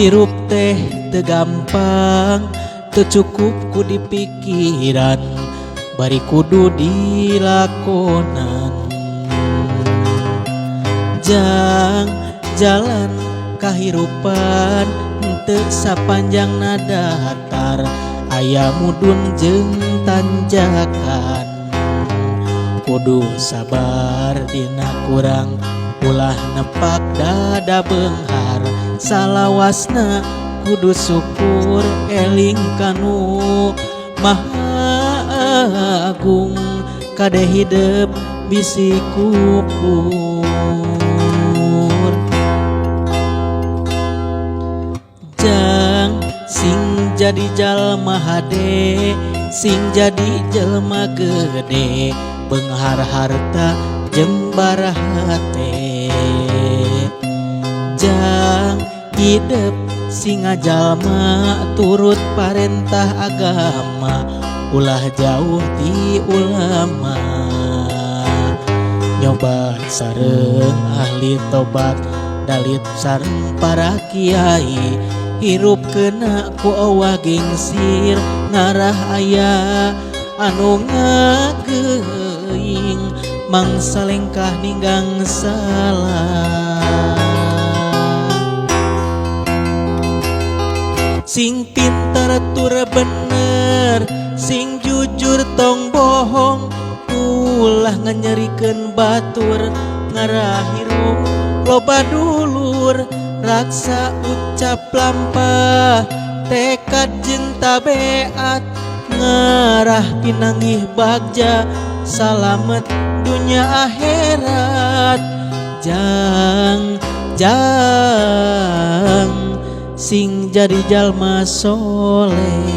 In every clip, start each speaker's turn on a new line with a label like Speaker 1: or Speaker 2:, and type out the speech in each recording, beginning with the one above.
Speaker 1: Hirup teh teu gampang, teu cukup ku dipikiran, bari kudu dilakonan. Jang jalan kahirupan teu sapanjangna datar, aya mudun jeung tanjakan. Kudu sabar dina kurang, ulah nepak dada beunghar. Salawasna kudu syukur eling kanu Maha Agung, kade hidep bisi kupur. Jang sing jadi jalma hade, sing jadi jelma gede, beunghar harta jembar hate. Jang hidep singa jalma turut parentah agama, ulah jauh ti ulama. Nyobat sareng ahli tobat, dalit sareng para kiai, hirup kena ku owah gengsir, ngarah aya anu ngageuing, mangsa lengkah ninggang salah. Sing pintar tur bener, sing jujur tong bohong, ulah nganyerikeun batur, ngarah hirup loba dulur. Raksa ucap lampah, tekad jeung tabeat, ngarah pinanggih bagja, salamet dunya akhirat. Jang jang sing jadi jalma soleh.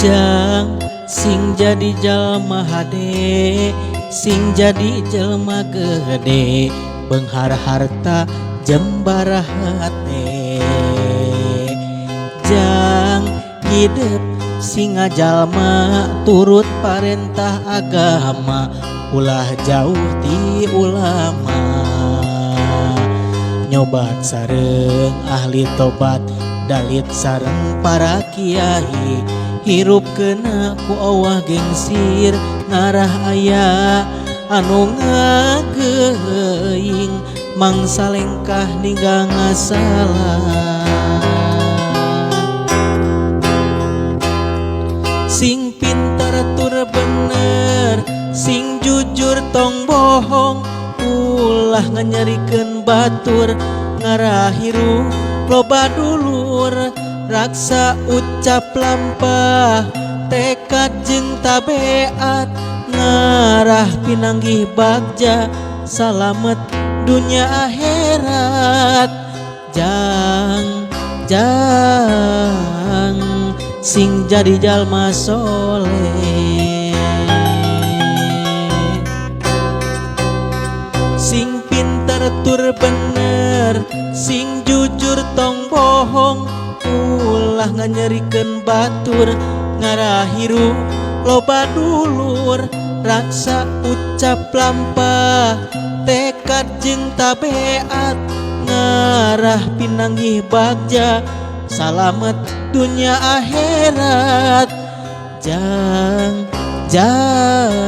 Speaker 1: Jang sing jadi jalma hade, sing jadi jelma gede, beunghar harta jembar hate. Jang hidep singa jalma turut parentah agama, ulah jauh ti ulama. Nyobat sareng ahli tobat, dalit sareng para kiai, hirup kena ku owah gengsir, ngarah aya anu ngageuing, mangsa lengkah ninggal ngasalah. Sing pintar tur bener, sing jujur tong bohong, ulah nganyerikeun batur, ngarah hirup loba dulur. Raksa ucap lampah, tekad jeung tabeat, ngarah pinanggih bagja, salamet dunya akhirat. Jang jang sing jadi jalma soleh. Sing pintar tur bener, sing jujur tong bohong, ulah nganyerikeun batur, ngarah hirup loba dulur. Raksa ucap lampah, tekad jeung tabeat, ngarah pinanggih bagja, salamet dunya akhirat. Jang jang.